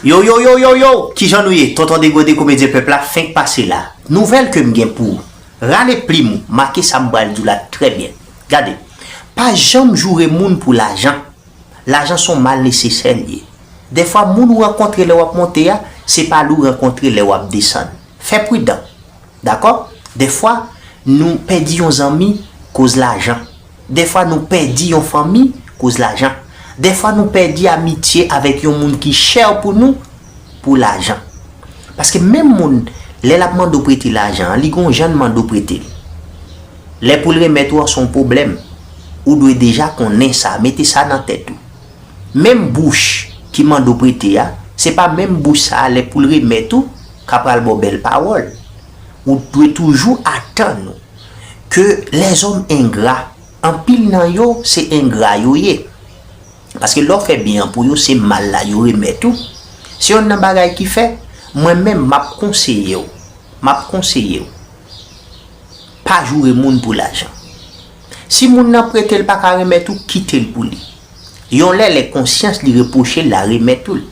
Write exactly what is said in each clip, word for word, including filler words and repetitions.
Yo, yo, yo, yo, yo! Kijan nou ye? Tonton Degode, komedyen pèp la, fenk pase la. Nouvèl ke m gen pou ou. Rale plim ou, make sa m pral di w la trè byen. Gade, pa janm joure moun pou lajan. Lajan se yon mal nesesè l ye. Dèfwa, moun ou rankontre lè w ap monte a, se pa li w rankontre lè w ap desann. Fè pridan. Dakò? Dèfwa, nou pèdi yon zanmi koz lajan. Dèfwa, nou pèdi yon fanmi koz lajan. Dèfwa, nou pèdi amitye avèk yon moun ki chè pou nou pou lajan. Paske menm moun, lè l ap mande w prete lajan an, li gon jan l mande w prete l. Lè pou l remèt ou an, se yon pwoblèm. Ou dwe deja konnen sa, mete sa nan tèt ou. Menm bouch ki mande w prete a, se pa menm bouch sa a, lè pou l remèt ou, k ap pral ba w bèl pawòl. Ou dwe toujou atann ou ke lèzòm engra, anpil nan yo se engra yo ye. Paske lè w fè byen an pou yo, se mal la yo remèt ou. Se yonn nan bagay ki fè, mwen menm, m ap konseye w. M ap konseye w. Pa joure moun pou lajan. Si moun nan prete l pa ka remèt ou, kite l pou li. Yon lè, lè konsyans li repwoche l la remèt ou l.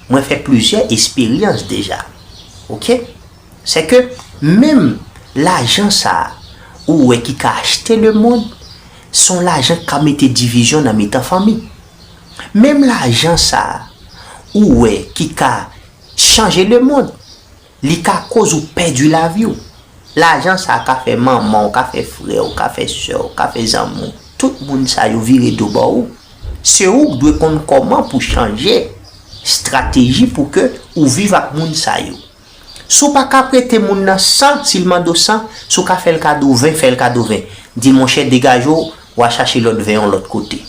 Mwen fè plizyè esperyans deja. Oke? Se ke menm lajan sa a ou wè ki ka achte lemonn, se yon lajan ki ka mete divizyon nan mitan fanmi. Menm lajan sa a ou wè ki ka chanje lemonn, li ka koz ou pèdi lavi w. Lajan sa a ka fè manman w, ka fè frè w, ka fè sè w, ka fè zanmi w. Tout moun sa yo vire do ba w. Se ou k dwe konn kòman pou chanje estrateji pou ke ou viv ak moun sa yo. Si w pa ka prete moun nan san, si l mande w san, si w ka fè l kado ven, fè l kado ven. Di l, monchè, degaje w, w a chache lòt ven yon lòt kote.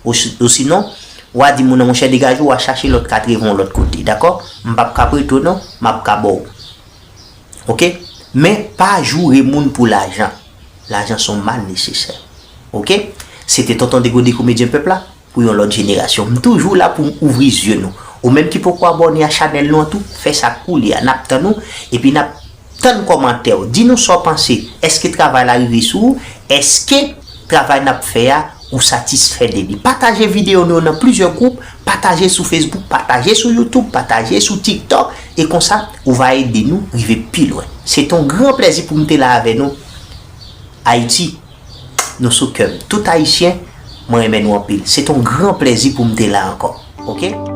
Osi- Osinon, w a di moun nan, monchè, degaje w, w a chache lòt katreven yon lòt kote. Dakò? M p ap ka prete w non, m ap ka ba w. Oke? Men pa joure moun pou lajan. Lajan se yon mal nesesè. Oke? Se te Tonton Degode, komedyen pèp la, pou yon lòt jenerasyon. M toujou la pou m ouvri zye nou. Ou menm ki poko abòne a chanèl nou an tou, fè sa koulye a. N ap tann ou, epi n ap tann kòmantè w. Di nou sa w panse. Èske travay la rive sou ou? Èske travay n ap fè a, ou satisfè de li? Pataje videyo nou yo nan plizyè gwoup, pataje sou Facebook, pataje sou YouTube, pataje sou TikTok, e konsa, ou va ede nou rive pi lwen. Se te yon gran plèzi pou m te la avè nou. Ayiti, nou sou kè m. Tout Ayisyen, mwen renmen nou anpil. Se te yon gran plèzi pou m te la ankò. Oke?